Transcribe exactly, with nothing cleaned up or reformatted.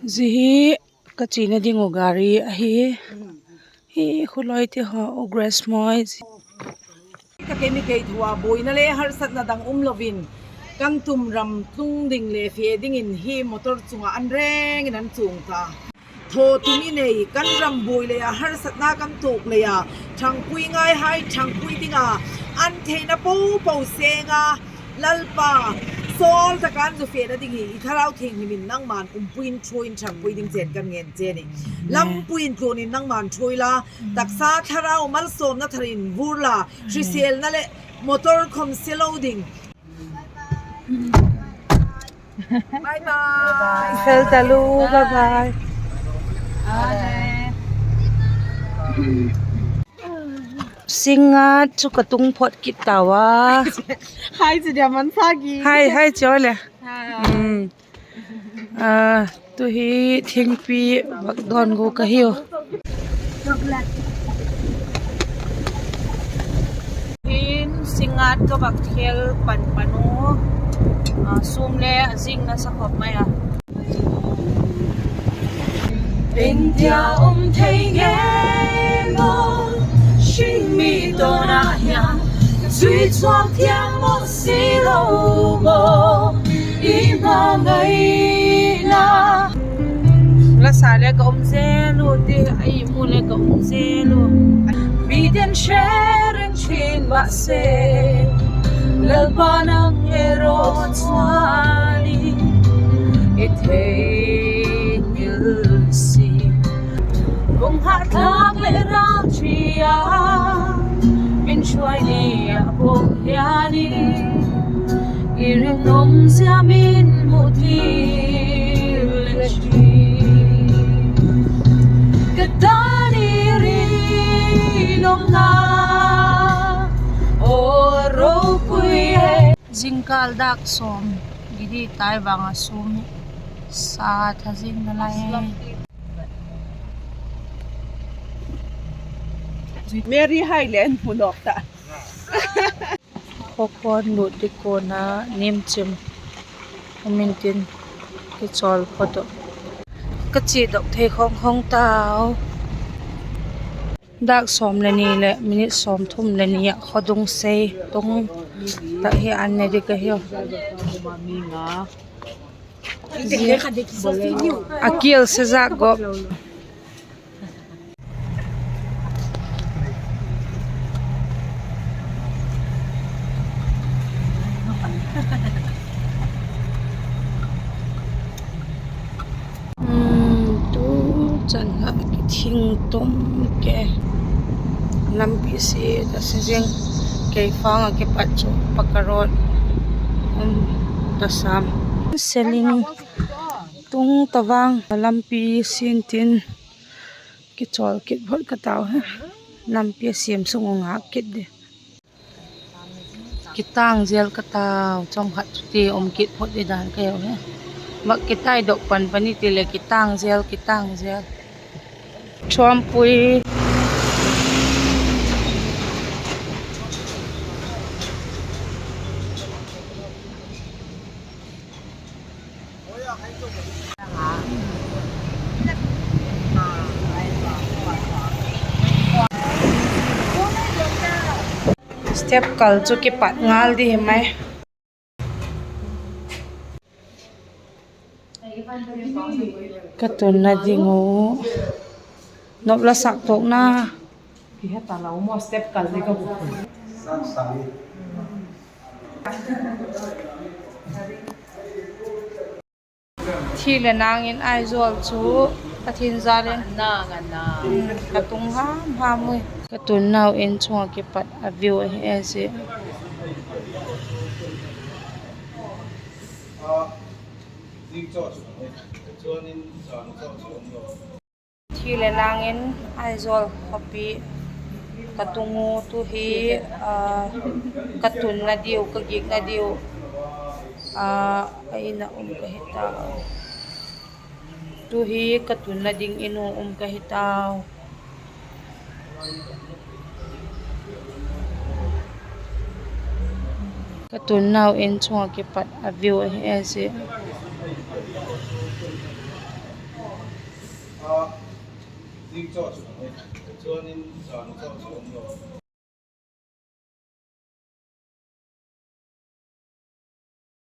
Zia hi ka chiana ding uh gari ahi. Hi khulawite haw, u Grace Moi. Ka kei mi kei thu a buaina le harsatna dang um lo in, kan tum ram tlung ding le fe dingin hi motor chung ah an reng in an chuang ta. Thawtum i nei, kan ram buai lei a harsatna kan tuak lei a, thangpui ngai hai thangpui ding a, an theina po po seng a, Lalpa, sawl tak a an zu fena ding hi i Thlarau Thianghlim in nangma'n umpui in thuai in thangpui ding chen kan ngen chen i. Lampui in tuan in nangma'n thuai la, taksa thlarau malsawmna thar in vur la, hriselna leh motor khawm se lo ding. Bye bye. Fel talu, bye bye. Singngat chu ka tung phot kit tau a. Hai chu dia man sa gi. Hai, hai chu le. Tu hi thingpi vak dawn gu ka hiu. Hin Singngat ka vak khel pan pan u. Sûm le a zing nasa khop mai a. India um thei nge maw, hing mi dawn ah hian, zui chuang thiam maw si lo maw, i hmangaina. La sa le ka um zel u ti, a i mu le ka um zel u. Miten hre reng thin mah se, Lalpa nang erawh chuan i thei ngil si. Kawng hahthlak leh rang thi a, min hruai ni a pawh hian i rinawm zia min hmu thil le thi. Ka dan i rinawmna aw ropui e. Zingkal dak sawm gidi tai vang a sûm hi sa tha zing nalai. Mary hai le an hmu nawk ta. Khawkawn lut dikun a nimchim um intin kichawl phot uh. Ka chiadok thei khawng khawng tau. Dak sawm le ni leh minute sawmthum le ni ah khaw dung sei tung tak hi an ne dik ahiu. A kial se zak gawp. Tu chan ah kithing tum ke lampi si ta si zing, kei fang ah kipat chu Paka Road um ta sam. Seling tung ta vang lampi sin tin kichawl kit phot ka tau hi. Lampi a siam sung u ngak kit di. Kitang zel ka tau, chawmkhat chuti um kit phot di dan ka hi u hi. Vak kitaidok pan pan i ti le kitang zel, kitang zel. Thuampui. Step kal chu kipat ngal di hi mai. Ka tunna ding u. Nop la sak tawk na. Ki heta lo maw, step kal di ka bu. Thi le nang in Aizawl chu Pathian zal in ka tung ham ham ui. Ka tunnau in chung ah kipat a view ahi e si. Thi le nang in Aizawl khawpi ka tung u, tu hi, ah, ka tunna diu, ka gikna diu, ah, a in ah um ka hi tau. Tu hi ka tunna ding in u um ka hi tau. Ka tunnau in chung ah kipat a view ahi e si. Chaw chu, chuan in zan chaw chu um lo.